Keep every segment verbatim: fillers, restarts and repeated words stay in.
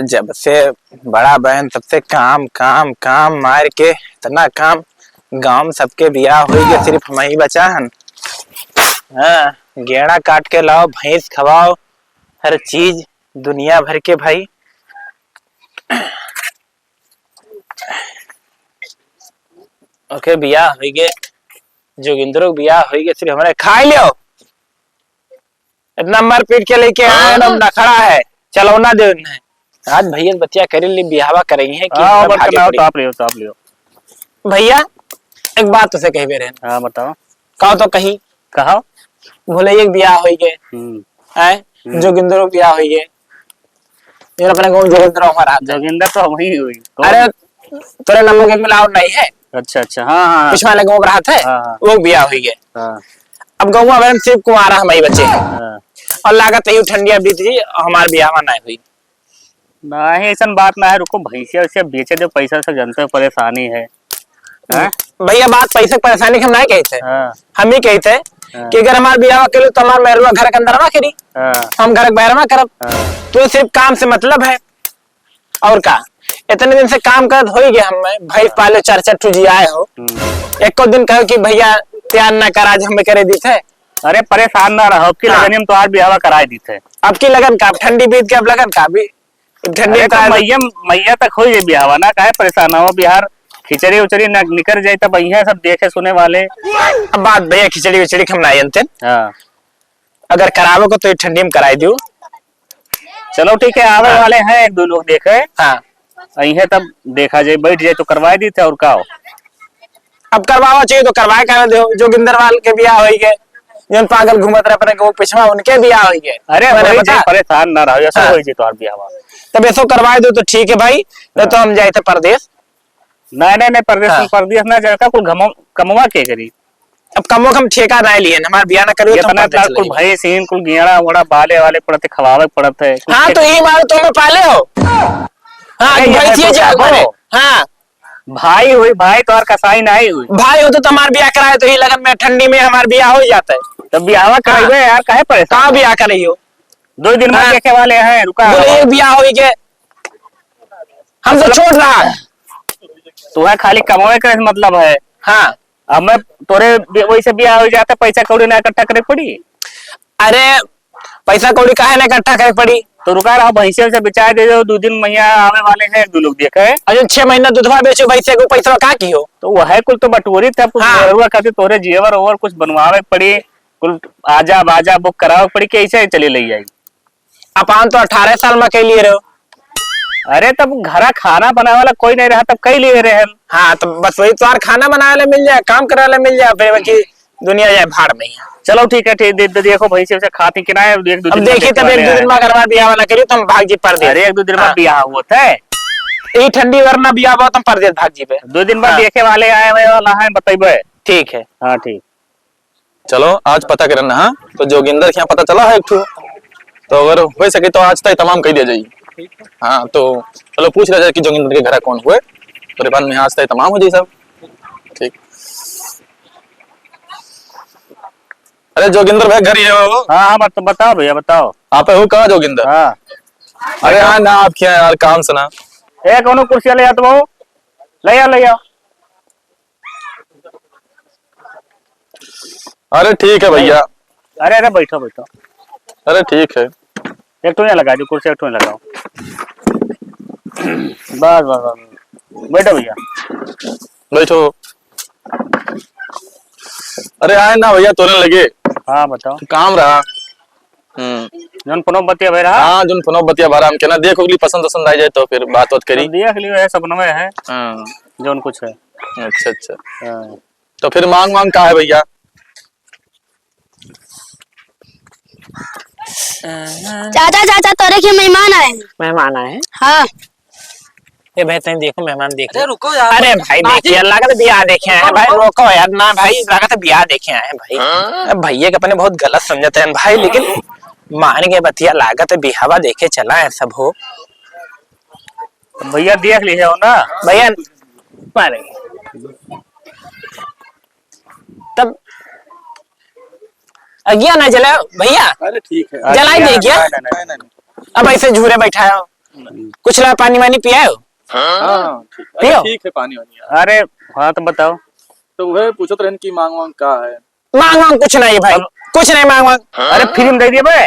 जब से बड़ा बहन, तब से काम, काम, काम मार के इतना काम। गांव में सबके बियाह होइ गए, सिर्फ हम ही बचा हन। हाँ, गेड़ा काट के लाओ, भैंस खवाओ, हर चीज दुनिया भर के भाई। ओके, बियाह होइ गए, जोगिंदरो के बियाह होइ गए, सिर्फ हमारे खाए लियो। इतना मारपीट के लेके आए हैं, हाँ। एकदम नखड़ा है, चलौना दे उन्हें। आज भैया से बतिया करे ली, बियाहवा करेंगे कि हाँ, इतना बड़का भागे नाव पड़ी। ताप लियो, ताप लियो। भैया, एक बात तुसे कहबे रहे। हाँ, बताओ। कहो तो कही। कहो। भोले एक बियाह होई गए। हम्म। हैं? हम्म। जोगिंदर बियाह होई गए। ये अपने गाँव जोगिंदर हमारा आता है। जोगिंदर तो हम ही हुई। कौन? अरे, तोरे नंबर के मिलावट नहीं है। अच्छा, अच्छा, हाँ, हाँ, हाँ। पिछवा वाले गाँव रहत है, हाँ, हाँ। वो बियाह होई गए। हाँ। अब गौवा भर में सिर्फ कुंवारा हम ही बचे हैं। हाँ। और लागत है यू ठंडिया बीत गई, हमार बियाह ना हुई। नहीं, ऐसन बात ना है, रुको, भैंसिया वैसिया बेचे दे, पैसा से जनते परेशानी है। हैं? भैया, बात पैसे की परेशानी के हम नहीं कहते। हाँ। हम ही कहते हाँ। कि अगर हमार बियाह के लिए तो हमार मेहरुआ घर के अंदर ना करी, हाँ। हम घर के बाहर ना करब। हाँ। तो सिर्फ काम से मतलब है। और का, इतने दिन से काम करत होई गए हम, भैंस पाले चार चार ठो जियाए हो। हम्म। एको दिन कहो कि भैया तैयार ना कर, आज हम करे दी थे। अरे परेशान ना रहो, अब की हाँ। लगन में तोहार बियाह कराए दी थे। अब की लगन का, अब ठंडी बीत के अब लगन का, अभी ठंडी अरे तो करा दे। मैया, मैया तक होई जाई बियाह ना, काहे परेशान हो? बिहार खिचड़ी उचड़ी न, निकर जाई तब अइहें सब देखे सुने वाले। अब बात भैया खिचड़ी उचड़ी के हम ना जानते। हाँ। अगर करावे को तो ये ठंडी में कराई दियो। चलो ठीक है, आवे हाँ। वाले हैं एक दो लोग देखे। हाँ। अइहें तब देखा जाए, बैठ जाए तो करवाई दी थे और का हो। अब करवावा चाहिए तो करवाए करा दो, जोगिंदर वाल के बियाह होई गए, जौन पागल घूमत रहे अपने के वो पिछवा उनके बियाह होई गए। अरे मैंने होई बता। जाए, परेशान ना रहो, ऐसा हाँ। होई जाए तोहार बियाह। तब ऐसो करवाए दो तो ठीक है भाई, नहीं तो हाँ। हम जाए थे परदेश। नहीं, नहीं, नहीं, परदेश हाँ। में, परदेश ना जाए, का कुल घमो-, कमवा के करी? अब कमवा के हम ठेका ना लिए, हमार बियाह ना करियो तो हम इतना परदेश इतना चले कुल जाए। भैंस हीन, कुल गेड़ा वोड़ा बाले वाले पड़त है, खवावे पड़त है। कुल हाँ, खेत तो ये मारो तो हमें पाले हो। हाँ, अरे, ये भैंसिए तो जाल कहो। मारे। हाँ। भाई हुई, भाई तोहर कसाई नाई हुई। भाई होते तो हमार बियाह कराए तो ही लगन में ठंडी में हमार बियाह हो जाता है। तो बियाहवा हाँ। कराइबे यार, काहे परेशान का हो? बियाह कराइयो? दो दिन बाद हाँ। देखे वाले हैं, रुका बोले रहो। ये बियाह होई के हम तो छोड़ रहा है। तोहरा खाली कमावे के मतलब है। हाँ। अब मैं तोरे बि-, वैसे बियाह हो जाता, पैसा कौड़ी ना इकट्ठा करे पड़ी। अरे पैसा कौड़ी काहे ना इकट्ठा करे पड़ी? तो रुका रहो, भैंसे से बिचार दे दो, दो दिन मैया आवे वाले हैं, एक दो लोग देखे। अरे छह महीना दूधवा बेचो, भैंसे को पैसा का की हो? तो वह कुल तो बटोरी थे, कुछ हाँ। मेहरुआ खातिर तोरे जेवर ओवर कुछ बनवावे के पड़ी, कुल आजा बाजा बुक करावे के पड़ी, कैसे चले ले जाई? अपन तो अठारह साल में कैलिए रहो। अरे तब घरा खाना बनावे वाला कोई नहीं रहा, तब कई लिए रहे हम। हाँ, तो बस वही तोहार खाना बनावे ला मिल जाए, काम करे ला मिल जाए, फिर बाकी दुनिया जाए भाड़ में ही। चलो ठीक है, ठीक, दे, दे, देखो भैंसे से खाती कि ना, एक दो अब दिन में देखी देखने तब एक वाले दो दिन हैं। में अगर हमार बियाह ना करी तो हम भाग जी परदेश। अरे एक दो दिन में हाँ। बियाह होत है। ई ठंडी वरना बियाह बहुत हम परदेश भाग जी पे। दो दिन बाद हाँ। देखे वाले आए हुए वाला है, बतैबे। ठीक है। हाँ ठीक। चलो, आज पता करन, हाँ, तो जोगिंदर के यहाँ पता चला है एक ठो, तो अगर हो सके तो आज तय तमाम कह दिया जाए। हाँ, तो चलो पूछ लिया जाए कि जोगिंदर के घर कौन हुए, तो बाद में आज तय तमाम हो जाए सब। ठीक। अरे जोगिंदर भाई, घर ही है वो? हाँ, हाँ, बत-, बताओ भैया, बताओ। आप हो कहाँ जोगिंदर? हाँ। अरे हाँ ना, आप क्या यार, काम सुना। ए, कौनो कुर्सिया ले आ तो, ले आ, ले आ। अरे ठीक है भैया। अरे, अरे, बैठो, बैठो। अरे ठीक है। एक ठो यहाँ लगा दो, कुर्सी एक ठो यहाँ लगाओ। बस, बस, बस। बैठो भैया। बैठो। अरे आए ना भैया, तोरे लगे। हाँ, बताओ। काम रहा। हम्म। जौन फोनो बतिया भय रहा? हाँ, जौन फोनो बतिया भय रहा, हमके ना देख ओकली पसंद वसंद आ जाए तो फिर बात बात करी। तो देख लियो, है सपनवे है। हाँ। जौन कुछ है। अच्छा, अच्छा। हाँ। तो फिर मांग वांग का है भैया? चाचा, चाचा, तोरे के मेहमान आए हैं। मेहमान आए हैं? हाँ। ए भाई, तनी देखो, मेहमान देखो। अरे रुको यार। अरे भाई, बाजी। देखिए, लागत बियाह देखे हैं भाई, रुको यार, ना भाई, लागत बियाह देखे आए हैं भाई। हाँ? अब भैया के अपने बहुत गलत समझते हैं भाई, लेकिन मान के बतिया, लागत बियाहवा देखे चला है सब हो। भैया देख लिए हो ना? भैया, मारे। तब अगिया ना जलाओ भैया। अरे ठीक है। जलाई दे क्या? नहीं, नहीं, नहीं। अब ऐसे झूरे बैठायो। कुछ ला पानी वानी पियाओ। हाँ, ठीक है। पियो। अच्छा, ठीक है, पानी वानी यार। अरे, हाँ, तो बताओ। तो वह पूछत रहन कि मांग वांग का है? मांग वांग कुछ नहीं भाई, अब कुछ नहीं मांग वांग। अरे, free में दे दिए बे।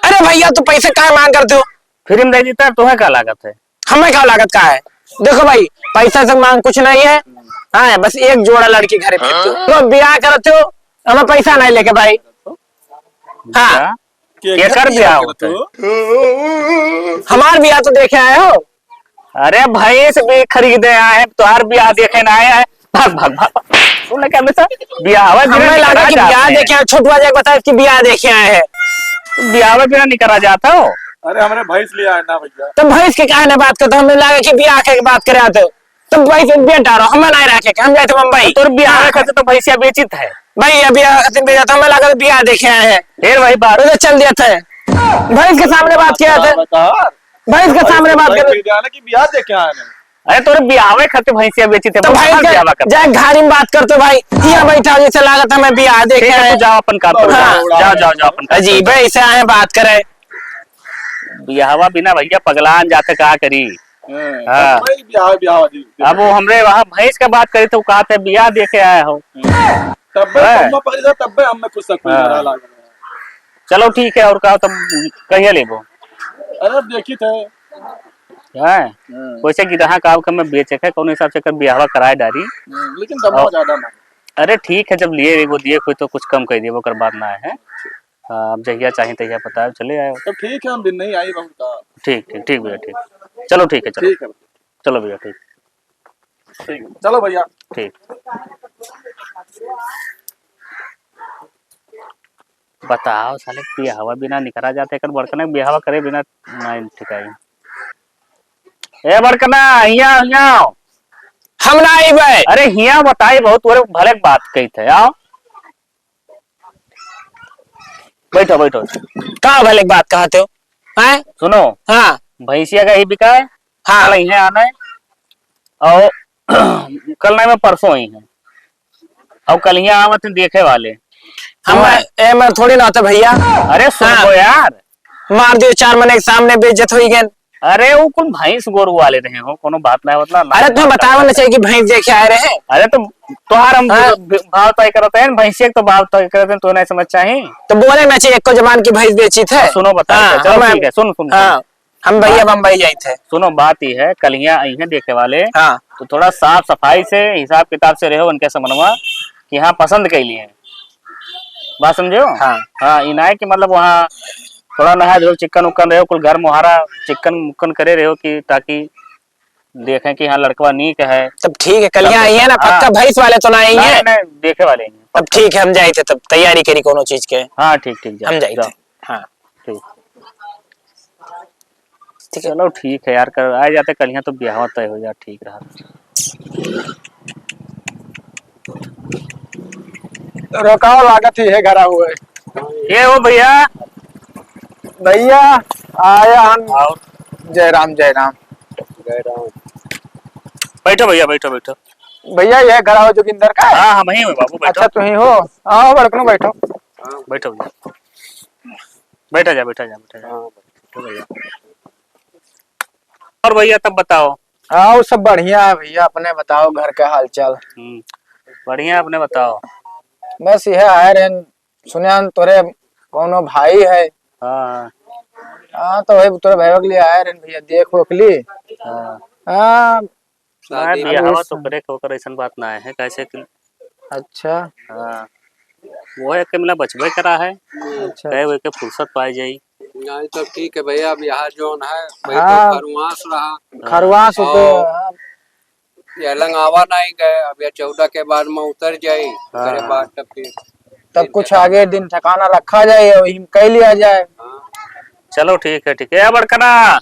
अरे भैया, तू पैसे काहे मांग करते हो? Free में दे देता है, तुम्हें का लागत है? हमें का लागत का है? देखो भाई, पैसा से मांग कुछ नहीं है। हाँ, बस एक जोड़ा लड़की घरे भेज दो। तो ब्याह करते हो, हमें पैसा नहीं लेके भाई। हाँ। क्या? केकर ब्याह होता है? हमार ब्याह तो देखे आए हो। अरे भैंस भी खरीदे आए हैं, तोहार ब्याह देखे ना आए हैं। भाग, भाग, भाग, भाग। तूने क्या हमेशा ब्याह हुआ हमें लगा कि ब्याह देखे आए, छोटुआ जी बताए कि ब्याह देखे आए हैं। ब्याह बिना निकरा जाता हो। अरे हमरे भैंस ले आए ना भैया। तो भैंस के काहे ना बात करते, हमें लगा कि ब्याह के बात करे आते हो। तो भैंस बेच डालो, हमें नहीं रखे, हम जाए थे मुंबई। तोर ब्याह खातिर तो भैंसिया बेचित है। भाई, अभी आ, दिन बेचा था, हमें लगा ब्याह देखे आए हैं। फिर वही बात। तो चल दिया था। भैंस के सामने बात किया था। भैंस के सामने बात कर। कि ब्याह देखे आए हैं। अरे, तोरे ब्याहवे खातिर भैंसिया बेची थे, तो भैंस के जाए घारी में बात करते भाई, यहाँ बैठा जैसे लागत हमें ब्याह देखे आए। जाओ अपन काम करो, हाँ। जाओ, जाओ, जाओ अपन काम करो। अजीब है, इसे आए बात करे। ब्याहवा बिना भैया पगलान जाते का करी। हाँ। हाँ। वही ब्याह, ब्याह वाली। अब वो हमरे वहाँ भैंस का बात करी तो कहते ब्याह देखे आए हो। हाँ। तब्बे हाँ। अम्मा पकड़ी था, तब्बे हमें कुछ शक नहीं हाँ। रहा लागे। चलो ठीक है, और का तुम कहिए लेबो? अरे अब देखी थे। हाँ। हाँ। वैसे कि रहा का कम में बेचे है, कौन हिसाब से कर ब्याहवा कराए डारी। हम्म, लेकिन दमवा हाँ। ज्यादा ना। अरे ठीक है, जब लिए एगो दिए कोई तो कुछ कम कर देबो, ओकर बात ना है। हाँ, अब जहिया चाही तहिया बताओ, चले आयो। तो ठीक है, हम दिन नहीं आई बहुत का। ठीक, ठीक, ठीक भैया, ठीक। चलो ठीक है, चलो। ठीक है। चलो भैया, ठीक। ठीक, चलो भैया। ठीक। बताओ साले, बियाहवा बिना निकरा जाते, एकर बड़कना बियाहवा करे बिना ना ठिकाई। ए बड़कना, हियाँ, हियाँ आओ। हम ना आइबे। अरे हियाँ बताई, बहुत तोरे भले के बात कही थे, आओ। बैठो, बैठो। का भले के बात कहते हो? हैं? सुनो। हाँ। भैंसिया का ही बिका है। हाँ। कल इहें आना है। और कल नहीं, मैं परसों ही है। और कल यहाँ आवत हैं देखे वाले। हम हाँ। ए, मैं थोड़ी ना होता भैया। अरे सुन हाँ। लो यार। मार दियो चार मने के सामने बेइज्जत होई गन। अरे वो कुल भैंस गोरू वाले रहे हो, कोनो बात ना होत ना। अरे तुम्हें बतावा ना चाहिए कि भैंस देखे आए रहे। अरे तो तोहार हम हाँ। भाव तय करते हैं, भैंसिया के तो भाव तय करते हैं, तो नहीं समझ चाही। तो बोले ना चाहिए, एको जबान की भैंस बेची थे। सुनो बता, हाँ, चलो हम ठीक है, सुन, सुन, सुन। हाँ, हम भैया बात बम्बई जाई थे। सुनो, बात ये है, कलिया आई हैं देखे वाले, हाँ। तो थोड़ा साफ सफाई से, हिसाब किताब से रहो उनके समनवा कि हाँ, पसंद कैली हैं। बात समझे हो? हाँ। हाँ, ई नाहीं कि मतलब वहाँ थोड़ा नहाए धोए चिक्कन उक्कन रहे हो, कुल घर मोहारा चिक्कन उक्कन करे रहे हो कि ताकि देखें कि हाँ, लड़कवा नीक है। तब ठीक है, कल यहाँ तब आइए ना, हाँ। पक्का भैंस वाले तो ना आइए। नहीं, नहीं, देखे वाले ही हैं। तब ठीक है, हम जाए थे, तब तैयारी करी कोनो चीज के। हाँ, ठीक, ठीक, जाओ, हम जाए जाओ। थे। हाँ। ठीक। ठीक है। चलो ठीक है यार, कर आ जाते कल यहाँ तो ब्याह तय हो जा, ठीक रहा। रोकाओ लागत ही है घरा हुए। ये हो भैया। भैया, आया हम। आओ। जय राम, जय राम। जय राम। बैठो भैया, बैठो, बैठो। भैया, ये घरा हो जोगिंदर का है? हाँ, हम ही हो बाबू, बैठो। अच्छा, तुम ही हो। आओ, बड़कनू, बैठो। बैठो भैया। बैठा जा, बैठा जा, बैठा जा। हाँ। बैठो भैया। और भैया, तब बताओ। हाँ, वो सब बढ़िया है भैया, अपने बताओ घर का हालचाल। हम्म, बढ़िया, अपने बताओ। बस यह आए रहे, सुने हन तोरे कौनो भाई है। हाँ, हाँ। हाँ, तो वही तोरे भाई के लिए आए रहे भैया, देख ओख ली। हाँ। हाँ। शादी बियाहवा तो करे के ओकर ऐसन बात ना है, कैसे कि अच्छा। हाँ। वो है कि मिला बचबे करा है। अच्छा। कहे हुए के फुर्सत पाए जाई। नहीं तो ठीक है भैया, अब यहाँ जौन है, वही तो हाँ। खरवास रहा। खरवास होते और हैं। ये लंगावा नहीं गए, अब ये चौदह के बाद में उतर जाई, हाँ। ओकरे बाद तब फिर तब कुछ आगे दिन ठिकाना रखा जाए, वही में कह लिया जाए। हाँ। चलो ठीक है, ठीक है। ए बड़कना,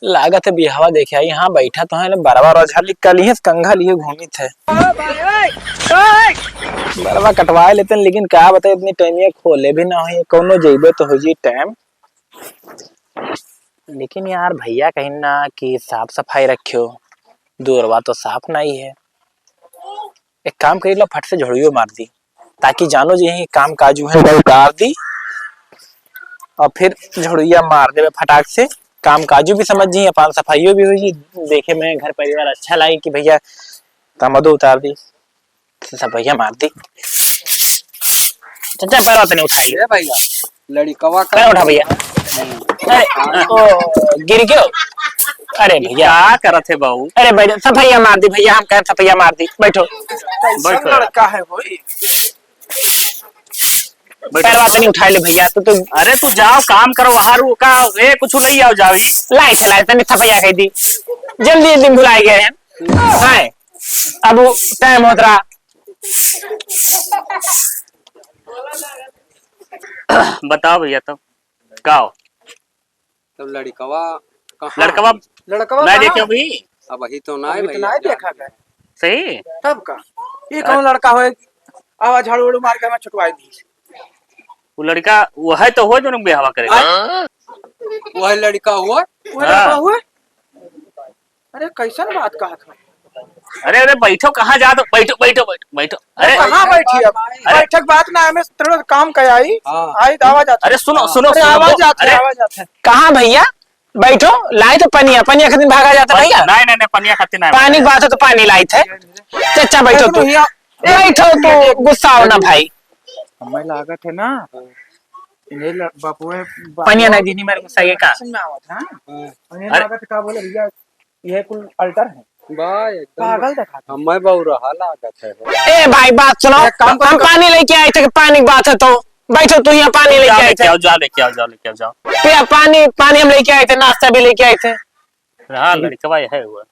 लागत है बिहावा देखे आई, यहाँ बैठा तो है ना, बरवा रोजहर लिख कर लिए, कंघा लिए घूमित है। बरवा कटवाए लेते हैं, लेकिन का बताए, इतनी टाइम ये खोले भी ना हुई, कौनो जइबे तो हो जी टाइम। लेकिन यार, भैया कहीं ना कि साफ सफाई रखियो, दूरवा तो साफ नहीं है। एक काम करी लो, फट से झड़ियो मार दी। ताकि जानो जे ही काम काजू है, उतार दी और फिर झड़ुइया मार देवे फटाक से। काम काजू भी समझ जी, अपन सफाइयो भी हुई, देखे में घर परिवार अच्छा लागे कि भैया तमदो उतार दी, सफाइया मार दी। चाचा, पैर तनी उठाई। ए भैया, लड़िकवा का पैर उठा भैया। अरे, ओ, गिर गयो। अरे भैया। का करत है बाबू? अरे बैठ, सफाइया मार दी भैया, हम कहें सफाइया मार दी। बैठो। कैसन बैठो। लड़का है भाई? बैठो। पैरवा तनी उठा ले भैया, तू तो। अरे तू जाओ, काम करो, वहाँ रू का, ए, कुछ नहीं आओ, जाओ ही। लाई थे, लाई, तनी सफाइया कह दी। जल्दी, जल्दी भुलाई गए हैं। हाय, अब वो टाइम होत रहा। बताओ भैया, तब का हो? तब लड़िकवा कहाँ लड़कवा है? लड़कवा नहीं कहाँ देखे है? अभी? अब वही तो नहीं अभी तो भैया, नहीं जान देखा गया। सही? तब का? ये हाँ। कौन लड़का होए? आवा झाड़ू वाड़ू मार के हमें छुटवाई दी। वो लड़का वह तो हो जो बियाहवा करेगा। हाँ? वह लड़का हुआ? वह हाँ। लड़का हुआ? अरे कैसन बात कहत हो? अरे, अरे, बैठो, कहाँ जात हो? बैठो, बैठो, बैठो, बैठो। अरे, अरे, कहाँ बैठी अब? अरे, बैठक बात ना, हमें तुरंत काम का आई। हाँ। आई तो आवाज आती अरे, है। सुनो, सुनो, अरे, सुनो, आवाज आती है, अरे। आवाज आती है। कहाँ भैया? बैठो, लाई तो पनिया, पनिया खातिर भागा जाता भैया। नहीं, नहीं, नहीं, पनिया खातिर नहीं पानी भागा। बात है तो पानी लाई थे। चाचा, बैठो तू। भैया। बैठो तू, गुस्सा हो ना भाई। हमें लागत है ना, इन्हें ल-, बापुए बा-, पनिया नहीं दीनी मेरे गुस्सा ये का? समझ में आवत है, हाँ? हाँ। इन्हें अरे। लागत का बोले भैया, ये कुल अल्टर है। बा, एकदम पागल देखा था। हमें बौरहा लागत है। ए भाई, बात सुनो। एक काम करो, हम पानी लेके आए थे, पानी की बात है तो बैठो, तू यहाँ पानी लेके जाओ, आए लेके थे। आओ, जाओ, लेके आओ, जाओ, लेके आओ, जाओ। पिया पानी, पानी हम लेके आए थे, नाश्ता भी लेके आए थे। हाँ, लड़कवा यह है हुआ।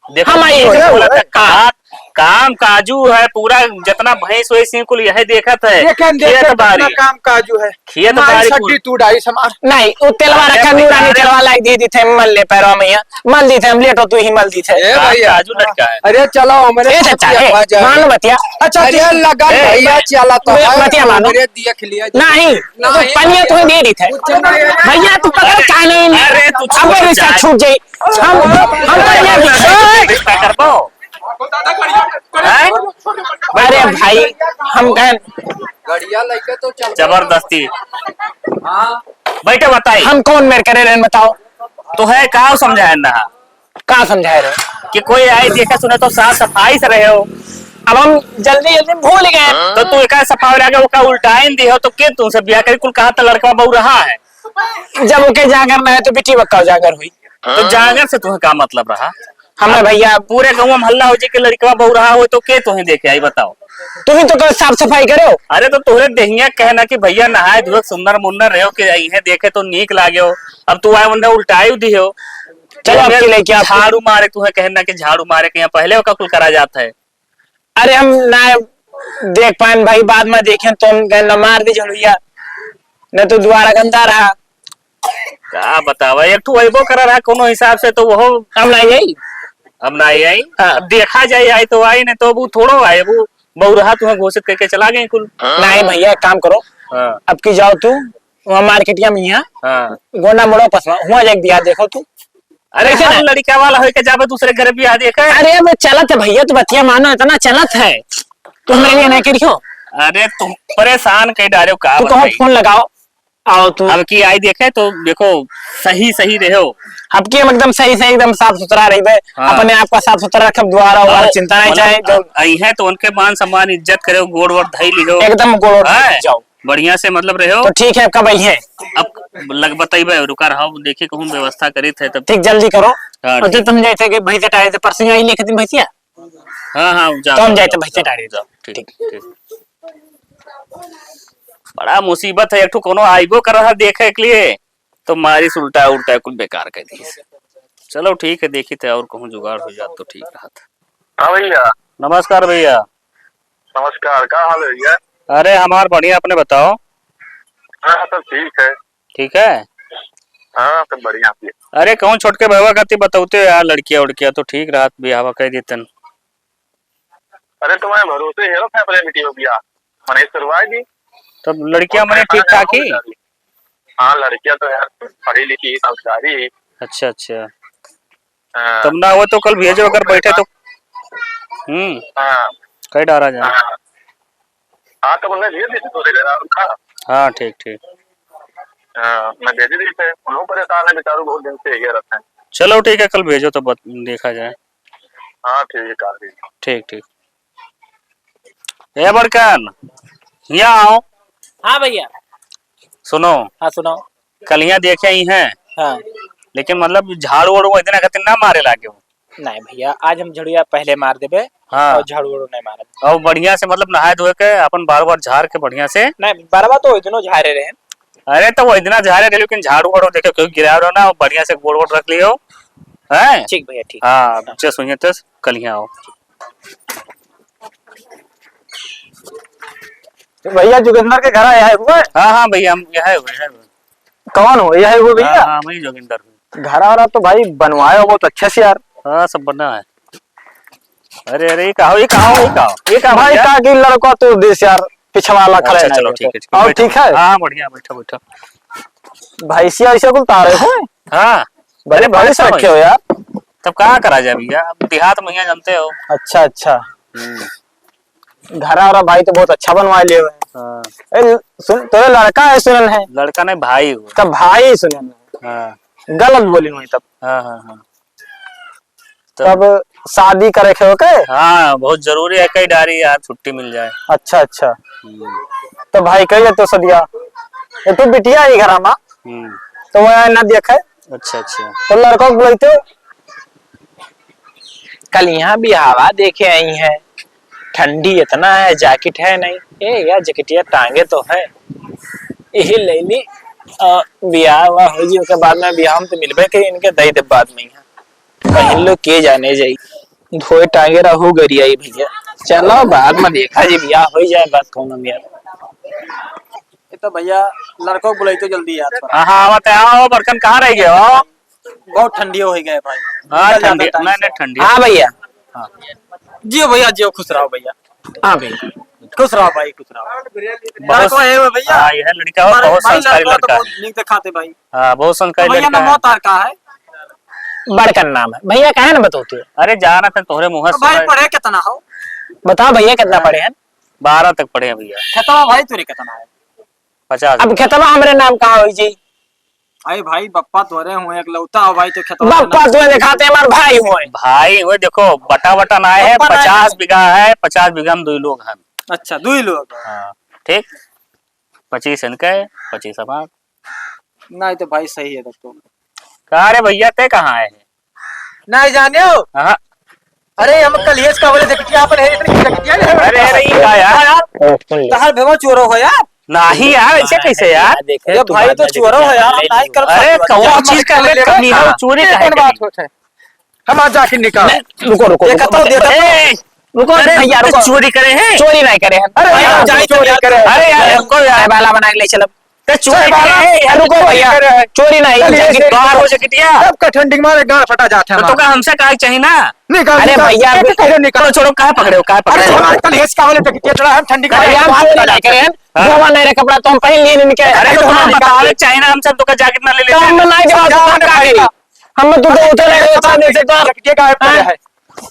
देखो, हम आई यही हो। बोला था, का-, काम काजू है, पूरा जितना भैंस वैस है, कुल यह देखत है। देखें, देखें, खेत कितना बाड़ी। काम काजू है। खेत माई बाड़ी सड्डी कुल। तू डाई समार। नहीं, वो तेलवा अरे रखा, नूरानी भैया, तेलवा लाग दी, दी थे, मल ले पैरवा में यहाँ। मल दी थे, हम लेटो, तू ही मल दी थे। ए काम भैया। काजू लटका है। अरे चलो, हमारे ए चाचा, ए, आ जाए। मान बतिया। अच्छा, अरे ठीक। लगा ए, भैया, चला तो वे है, बतिया मानो। हमारे देख लिया। नहीं, तो नहीं, पनिया तो दे दी थे। कुछ नहीं। भैया, तू पकड़ अरे, काहे नहीं? अरे, तू अब छूट रिश्ता जा। छूट जाई। हम, हम तो यहाँ रिश्ता करबो। हैं? अरे भाई, हम कहें गड़िया लेके तो चल। जबरदस्ती। हाँ। बैठे बताई। हम कौन मेर करे रहन बताओ? तो है का समझाए ना? का समझाए रहे? कि कोई आई देखे सुने तो साफ सफाई से रहे हो। अब हम जल्दी जल्दी भूल गए। तो तू एका सफाई रह गया, ओका उल्टाइन दिहो तो के तुमसे ब्याह करी? कुल कहा था लड़का बौरहा है। जब ओके जांगर ना है तो बिटिया का जांगर हुई। तो जांगर से तुम्हें का मतलब रहा? हमें अब भैया पूरे गाँव में हल्ला हो जाए कि लड़कवा बौरहा हो तो के तुम्हें देखे आई बताओ? तुम ही तो कल साफ सफाई करो। अरे तो तोहरे देहिया कहना कि भैया नहाए धोए सुंदर मुंदर रहो कि इहे देखे तो नीक लागे हो। अब तू आए उन्हें उल्टाई दी हो। चलो, अब आपकी लड़की आपको झाड़ू मारे, तुम्हें कहना कि झाड़ू मारे के यहाँ पहले ओका कुल करा जाता है। अरे हम ना देख पाएन भाई, बाद में देखें तो हम कहें ना मार दी झड़ुइया, न तो दुआरा गंदा रहा। का बतावा, एक ठो अइबो करा रहा कोनो हिसाब से तो वो हम नहीं आई। अब नहीं आई। हाँ। अब देखा जाए आई तो आई, नहीं तो अब वो थोड़ो आए, वो बौरहा तुम्हें घोषित करके चला गए कुल। नहीं भैया, एक काम करो। हाँ। अब की जाओ तू वहाँ मार्केटिया में यहाँ हाँ। गोंडा मोड़ा पसवा, हुआ जाके बियाह देखो तू। अरे कैसे हम ना? लड़का वाला होके जाबे दूसरे घर बियाह देखे। अरे अब चलत है भैया, तू बतिया मानो, इतना चलत है, तू हमरे लिए नहीं करियो। अरे तुम परेशान कई डारे हो का तू कहूँ बताई? फोन लगाओ, आओ तू। अब की आई देखे तो देखो सही सही रहो। अब की हम एकदम सही सही एकदम साफ सुथरा रहिबे, हाँ। अपने आप का साफ सुथरा रखब, दुआरा उआरा और चिंता नहीं मतलब, चाहे, जो आई है तो उनके मान सम्मान इज्जत करो, गोड़ वोड़ धई लिहो। एकदम गोड़ वोड़ हाँ। जाओ। बढ़िया से मतलब रहो। तो ठीक है, अब कब आई है? अब लग बतइबे, रुका रहो, देखी कहूँ व्यवस्था करित है तब। ठीक, जल्दी करो। हाँ, और जो ठीक। तुम जाए थे कि भैंसे टारे थे, परसों आई लेके दिन भैंसिया? हाँ, हाँ, जाओ, तो हम जाओ, जाए थे जाओ, भैंसे जाओ, टारे। जाओ, ठीक, ठीक। ठीक। बड़ा मुसीबत है, एक ठो कोनो आइबो कर रहा देखे के लिए, तो मारिस उल्टा उल्टा कुल बेकार कर दी। चलो ठीक है, देखी थे और कहूँ जुगाड़ हो जात तो ठीक रहत। हाँ भैया। नमस्कार भैया। नमस्कार, का हाल है भैया? अरे हमार बढ़िया, अपने बताओ। हाँ, सब ठीक है। ठीक है? हाँ, सब बढ़िया भैया। अरे कहूँ छोटके भैया खातिर बतौते हो यार, लड़किया उड़किया तो ठीक रहत, बियाहवा कर देतन। अरे तुम्हारे भरोसे हेरो फैमिली मिट्टी हो गया, मने सुरवाई दी। तब लड़किया और मने ठीक ठाक ही? हाँ, लड़किया तो यार पढ़ी लिखी, संस्कारी। अच्छा, अच्छा। हाँ। तब ना हो तो कल भेजो, अगर बैठे तो। हम्म। हाँ। कई डारा जाए। हाँ। हाँ, तब उन्हें भेज दीजिए तोरे घर, और का? हाँ, ठीक, ठीक। हाँ, मैं भेज दीजिए, उन्हों परेशान है बेचारू, बहुत दिन से ये रहते हैं। चलो, ठीक है, कल भेजो तो बत-, देखा जाए। हाँ, ठीक है, काल भेजो। ठीक, ठीक। ए बड़कन, हियाँ आओ। हाँ भैया। सुनो। हाँ, सुनाओ। कल हियाँ देखे ही हैं। हाँ। लेकिन मतलब झाड़ू वाड़ू वही दिन खातिर ना मारे लागे हो। नहीं भैया, आज हम झड़ुआ पहले मार देबे। हाँ। और झाड़ू वाड़ू नहीं मारब। और बढ़िया से मतलब नहाए धोए के अपन बार बार झाड़ के बढ़िया से। नहीं, बरवा तो वही दिनों झाड़े रहे। अरे तो वही दिना झाड़े रहे, लेकिन झाड़ू वाड़ू देखे क्यों गिरा रहो ना, बढ़िया से गोड़ वोड़ रख लियो। हैं? ठीक भैया, ठीक। हाँ, हाँ। अच्छा सुनिए तो कल हियाँ आओ। तो भैया जोगिंदर के घर आया है वो? हाँ, हाँ भैया, हम यहाँ है, यहाँ है। कौन हो? यह है वो भैया? हाँ, हाँ, वही जोगिंदर हूँ। घर आ रहा तो भाई बनवाया हो बहुत अच्छे से यार। हाँ, सब बना है। अरे, अरे, ये का हो, ये का हो, ये का हो, ये का हो भाई, भैया? का की लड़का तो देश यार, पिछवाला खड़ा अच्छा, है ना चलो, ये ठीक तो। है, ठीक है, और बैठो। ठीक है? हाँ, हाँ, बढ़िया, बैठो, बैठो। भैंसिया ऐसे कुल तारे हो? हाँ। बड़े अरे, भारी से बैठो रखे हो भाई। यार। तब का करा जाए भैया, अब देहात में हियाँ जानते हो। अच्छा, अच्छा। हम्म। घरा और भाई तो बहुत अच्छा बनवा लिए हुए हैं। हाँ। ए, सुन, तोरे लड़का है सुनन है। लड़का नहीं, भाई हो। तब भाई सुनन है। हाँ। गलत बोली हुई तब। हाँ, हाँ, हाँ। तो तब शादी करे के ओके? हाँ, बहुत जरूरी है, कई डारी यार छुट्टी मिल जाए। अच्छा, अच्छा। हम्म। तो भाई कही तो सदिया, ए, तू बिटिया ही घरा मा। हम्म। तो वह ना देखे। अच्छा, अच्छा। तो लड़का को बुलाते हो? कल यहाँ बिहावा देखे आई हैं, ठंडी इतना है, जैकेट है नहीं। ए यार, जैकेटिया टांगे तो है, यही ले ली। अ, बियाह हुआ हो जी, ओकर बाद में बियाह में तो मिलबे करी, इनके दई दे बाद में यहाँ। पहन लो, के जाने जाई। धोए टांगे रहू गरियाई भैया। चलो, बाद में देखा जी, बियाह हो जाए, बात कौन हम यार। ये तो भैया, लड़कों को बुलाई तो जल्दी यार, थोड़ा। हाँ, हाँ, आवत है, आओ, बड़कन कहाँ रह गए हो? बहुत ठंडी हो गए भाई। हाँ, निकल जाता ठंडी, टाइम नहीं, से। नहीं, ठंडी। हाँ भैया। हाँ। जियो भैया, जियो, खुश रहो भैया। हाँ भैया। खुश रहो भाई, खुश रहो। बहुत लड़का है वो भैया। हाँ, यह लड़का हो, हमारे बहुत भाई संस्कारी लड़का तो लड़का बहुत है। नीक दिखाते भाई। हाँ, बहुत संस्कारी तो भैया लड़का ना है। मौत आर का है? बड़कन नाम है। भैया काहे ना बतौते हो? अरे, जा रहा था तोहरे मुँह तो से भाई सुना। पढ़े कितना हो? बताओ भैया, कितना हाँ। पढ़े हैं? बारह तक पढ़े हैं भैया। खेतवा भाई तोरे कितना है? पचास अब बीघा। खेतवा हमरे नाम कहाँ होई जी? अरे भाई, बप्पा तोरे हुए, एकलौता हो भाई, तो खेतवा बप्पा ना तोरे खाते हमार भाई हुए। भाई हुए, देखो, बटा बटा ना है, बप्पा ना है। पचास बीघा है, पचास बीघा में दुई लोग हैं। अच्छा, दुई लोग। हाँ, ठीक, पच्चीस इनके, पच्चीस हमार। नहीं तो भाई सही है तब तो। का रे भैया, ते कहाँ है? नहीं जाने हो? हाँ। अरे हम कल ये इसका बोले जकटिया अपन है, इतनी जकटिया नहीं है। अरे, अरे, ये का यार? ओ, सुन ले। तहार भेवा चोरो हो यार। नहीं यार, ऐसे कैसे यार? देखे, ये तू भाई बाद तो में चोरो देखिए, है यार, हम नहीं कर अरे, सकते। कौन चीज का ले लेगा? कमीना हाँ। चोरी ये का है कौन बात कमीना? होता है? हम आज जाके निकाल। नहीं, रुको, रुको, ये रुको। कतौ देता ए, रुको अरे, भैया, तो रुको। चोरी करे हैं? चोरी नहीं करे हैं। अरे, अरे, यार, जाए तो चोरी यार। करे हैं। अरे यार, रुको यार। बाला बना के ले चलब। तो चोरी करे हैं यार। रुको भैया, चोरी नहीं, चलिए, जैकेट बाहर हो जैकेटिया। सबका ठंडी के मारे गाल फटा जाता है तो हमारा। का हमसे काहे चाहिए ना? निकाल, अरे निकाल। भैया, एक, एक, एक, निकाल। छोड़ो, छोड़ो, काहे पकड़े हो, काहे अरे, पकड़े हो? हमारे कल हेस का वाले जैकेटिया चढ़ा है, हम ठंडी के मारे अरे, हम गाल चोरी फटा नहीं जाता करे है। हैं। हाँ। धोवा नहीं रहे कपड़ा, तो हम पहन लिए इनके। अरे, तो तो हम निकाल बतावे के चाहिए ना, हम सब तो का जैकेट ना ले लेते हम हैं। ना, ना, जवाब समझा हम ना का करी। भाई। हम तो दो उतर रहे, सामने से तो जैकेटिया गायब करे हाँ। है।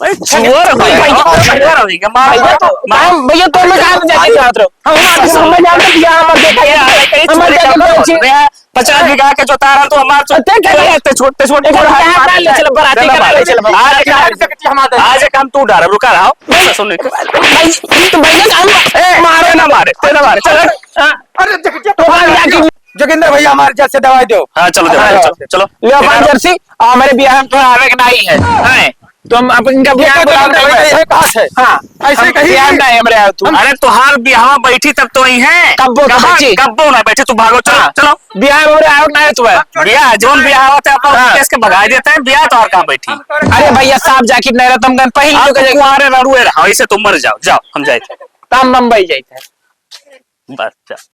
अरे चोर हो गया, भैया, चोर हो गया, मार, भैया तो, मार। हम, भैया तो मैं कहाँ जाके जात रहो? हम, हम, हम जाके दिया, हम देखा ये, ये, ये हम चोरी जाके कर रहे हो। पहुंची। मैं पचास बीघा के जोता रहा तो हमार चो-, अरे, क्या करे? ते छोटे, छोटे एक बार हाथ मार ले, चलो, बराती चलो, करा ले, मार। चलो। आज एक, आज एक हम तू डरा, रुका रहा। सुन ले। भाई, ये तो भैया काम ए, मारो ना मारे, ते ना मारे, चल। हाँ। अरे, देख, देख, तो हम जाके जोगिंदर भैया हमारे जैसे दवाई दो। हाँ, चलो, चलो, हाँ, चलो, चलो। ले, पाँच जर्सी, हमारे बियाह में तो आवे के नहीं है। हैं? तो हम अपन इनका बियाह में बुलाओ नहीं, ये कहा है? हाँ। ऐसे हम कही बियाह में नहीं, हमरे आओ तू। अरे, तोहार बियाह बैठी तब तो आई है। कब्बो तो कहाँ? बैठी। कब्बो ना बैठी, तू भागो, चलो, हाँ। चलो। बियाह में हमरे आओ नहीं तू है। बियाह, जौन बियाह होता है, अपन हाँ। केस के भगा देते हैं, बियाह तो और कहाँ बैठी? अरे भैया, साहब जाकिर नहीं रहता, हम पहले आप लोग तो के कुंवारे रहुए रहा, ऐसे तुम मर जाओ, जाओ, हम जाए थे। तो हम बम्बई जाए थे। बस, जाओ।